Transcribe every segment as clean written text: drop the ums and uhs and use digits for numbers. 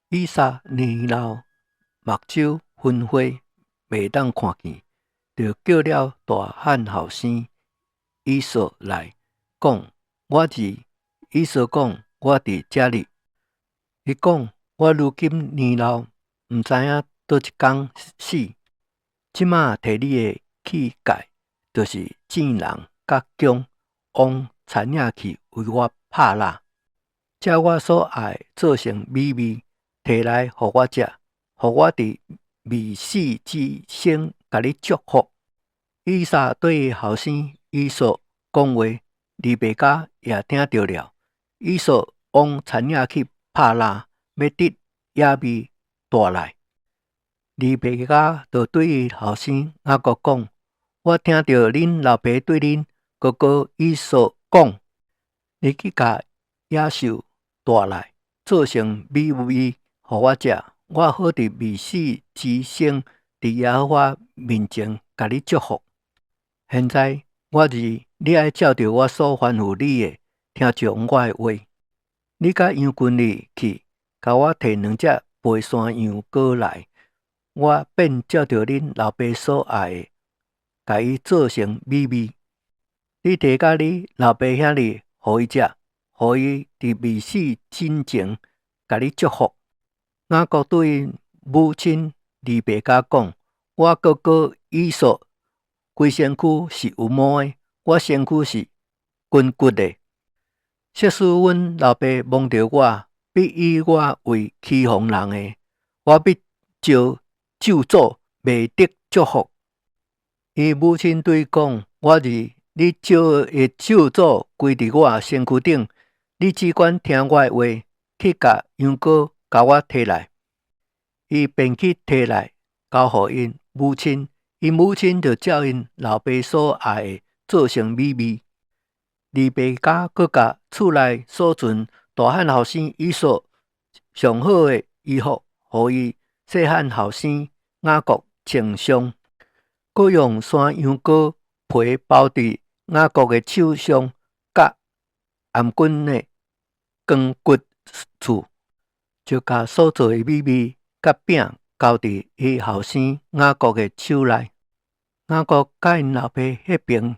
以撒年老，目睭昏花，袂當看見，就叫了大漢後生以掃來講：我兒。以掃講：我佇遮裡。伊講：我如今年老，毋知影佗一工死。這馬提你的器械，就是糋籃佮弓，往田野去為我拍獵。照我所愛做成美味，提來予我食，予我佇未死之先共你祝福。以撒對伊後生以掃講話，利百加也聽著了。以掃往田野去拍獵，欲得野味帶來。利百加就對伊後生雅各講：我聽著恁老爸對恁哥哥以掃講，你去共野獸帶來，做成美味予我食，我好佇未死之先，佇耶和華面前共你祝福。現在我兒，你愛照著我所吩咐你的，聽從我的話。你到羊群裡去，共我提兩隻肥山羊羔來，我便照著恁老爸所愛的，共伊做成美味。你提到你老爸遐裡，予伊食，予伊佇未死之前，共你祝福。雅各對𪜶母親利百加講：我哥哥以掃規身軀是有毛的，我身軀是筋骨的。設使阮老爸摸著我，必以我為欺哄人的，我必招咒詛，袂得祝福。伊母親對伊講：我兒，你招的咒詛歸佇我身軀頂，你只管聽我的話，去共羊羔共我提來。伊便去提來，交予𪜶母親，𪜶母親就照𪜶老爸所愛的做成美味。利百加閣共厝內所存大漢後生以掃上好的衣服，予伊細漢後生雅各穿上，閣用山羊羔皮包佇雅各的手上，佮頷頸的扛骨處，就共所做的美味佮餅交佇伊後生雅各的手內。雅各佮𪜶老爸彼爿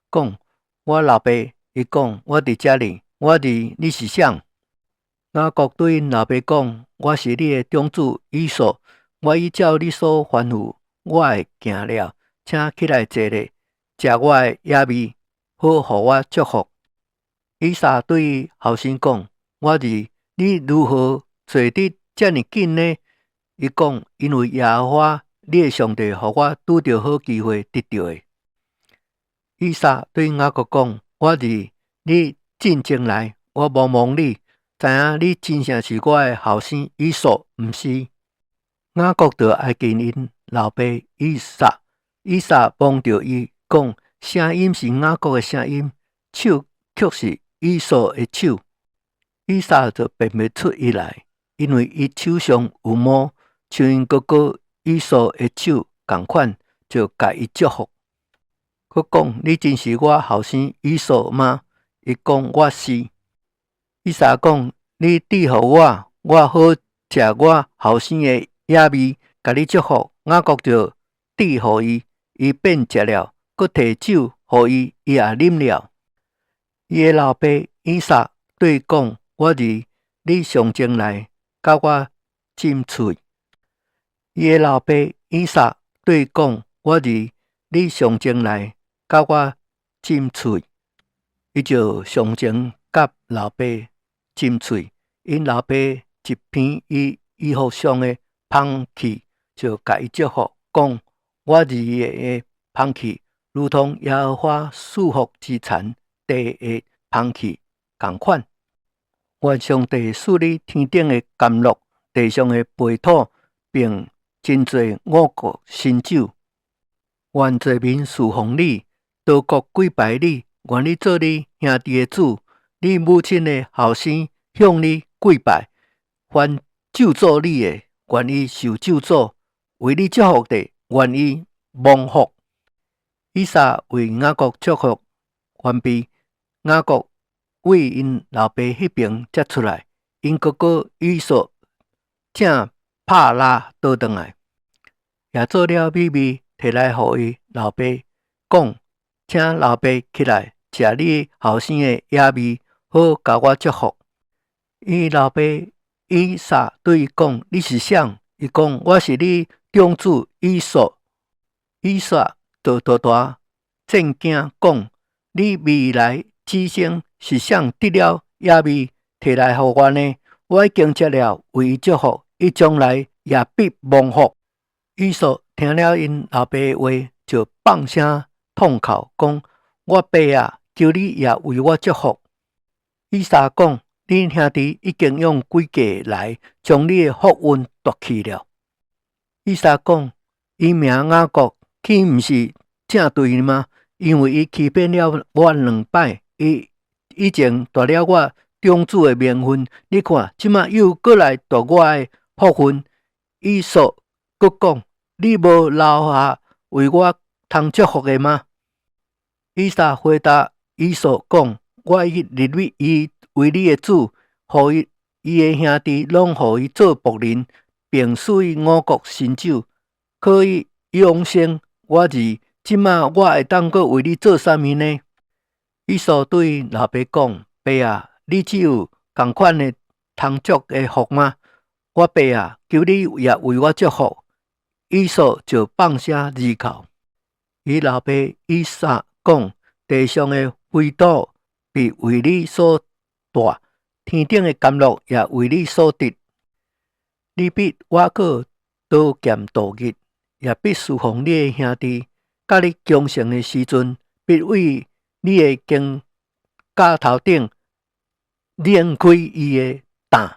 講：我老爸，伊講：我佇遮裡。我兒，你是誰？雅各對𪜶老爸講：我是你的長子以掃，我已照你所吩咐我的行了，請起來坐咧，食我的野味，好予我祝福。以撒對伊後生講：我兒，你如何坐得遮爾緊呢？伊講：因為耶和華你的上帝予我拄著好機會得著的。以撒對雅各講：我兒，你進前來，我摸摸你，知影你真正是我的後生以掃，毋是？雅各就挨近𪜶老爸以撒，以撒摸著伊，講：聲音是雅各的聲音，手卻是以掃的手。以撒就辨袂出伊來，因為伊手上有毛，像𪜶哥哥以掃的手仝款，就共伊祝福。閣講：你真是我後生以掃嗎？伊講：我是。以撒講：你賜予我，我好食我後生的野味，共你祝福。雅各就賜予伊，伊便食了，閣提酒予伊，伊也啉了。伊的老爸以撒對伊講：我兒，你上前來，佮我親喙。伊的老爸以撒對伊講：我兒，你上前來，佮我親喙。伊就上前佮老爸親喙，𪜶老爸一鼻伊衣服上的香氣，就共伊祝福，講：我兒的香氣，如同耶和華賜福之田地的香氣仝款。願上帝賜你天頂的甘露，地上的肥土，並真濟五穀新酒。願濟民事奉你，多國跪拜你。願你做你兄弟的主，你母親的後生向你跪拜。凡咒詛你的，願伊受咒詛；為你祝福的，願伊蒙福。以撒為雅各祝福完畢，雅各為𪜶老爸彼爿才出來，𪜶哥哥以掃正拍拉倒轉來，也做了美味，提來予伊老爸，講：請老爸起來食你後生的野味，好共我祝福。伊老爸以撒對伊講：你是誰？伊講：我是你長子以掃。以撒就大大戰驚，講：你未來子孫是誰得了野味，提來予我呢？我已經食了，為伊祝福，伊將來也必蒙福。以掃聽了𪜶老爸的話，就放聲痛哭，講：我爸啊，求你也為我祝福。以撒講：恁兄弟已經用詭計來將你的福運奪去了。以撒講：伊名雅各，豈毋是正對嗎？因為伊欺騙了我兩擺，伊以前奪了我長子的名分，你看，這馬又閣來奪我的福分。以掃閣講：你無留下為我通祝福的嗎？以撒回答以掃講：我已立伊為你的主，予伊伊的兄弟攏予伊做僕人，並賜伊五穀新酒，可以永生。我兒，這馬我會當閣為你做啥物呢？以掃對老爸講：爸啊，你只有仝款的通祝的福嗎？我爸啊，求你也為我祝福。以掃就放聲而哭。伊老爸以撒講：地上的肥土必為你所帶，天頂的甘露也為你所得。你必倚靠刀劍度日，也必侍奉你的兄弟。佮你強盛的時陣，必為你的肩胛頭頂擰開伊的擔。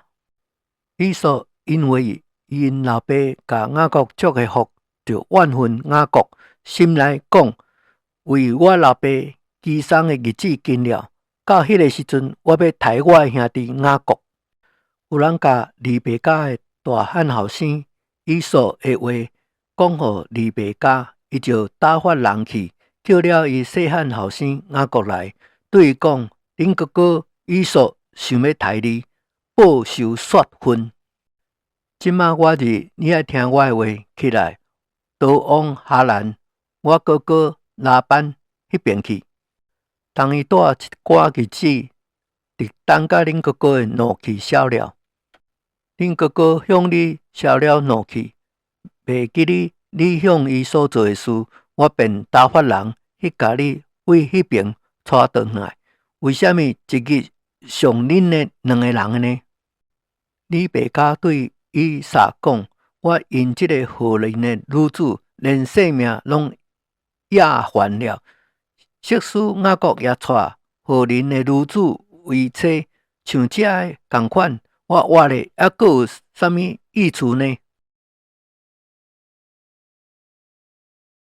以掃因為𪜶老爸共雅各祝的福，就怨恨雅各，心內講：為我老爸悲傷的日子近了，到彼個時陣，我欲刣我的兄弟雅各。有人共利百加的大漢後生以掃的話講予利百加，伊就打發人去，叫了伊細漢後生雅各來，對伊講：恁哥哥以掃想欲刣你，報仇雪恨。這馬我兒，你愛聽我的話，起來，逃往哈蘭，我哥哥拉班彼邊去。同伊蹛一寡日子，直等到恁哥哥的怒氣消了。恁哥哥向你消了怒氣，袂記你你向伊所做的事，我便打發人去共你對彼邊帶轉來。為啥物一日傷恁的兩個人呢？利百加對以撒講：我因這个可憐的女子，連性命攏厭煩了。即使雅各也娶可憐的女子為妻，像這个仝款，我活咧猶閣有啥物益處呢？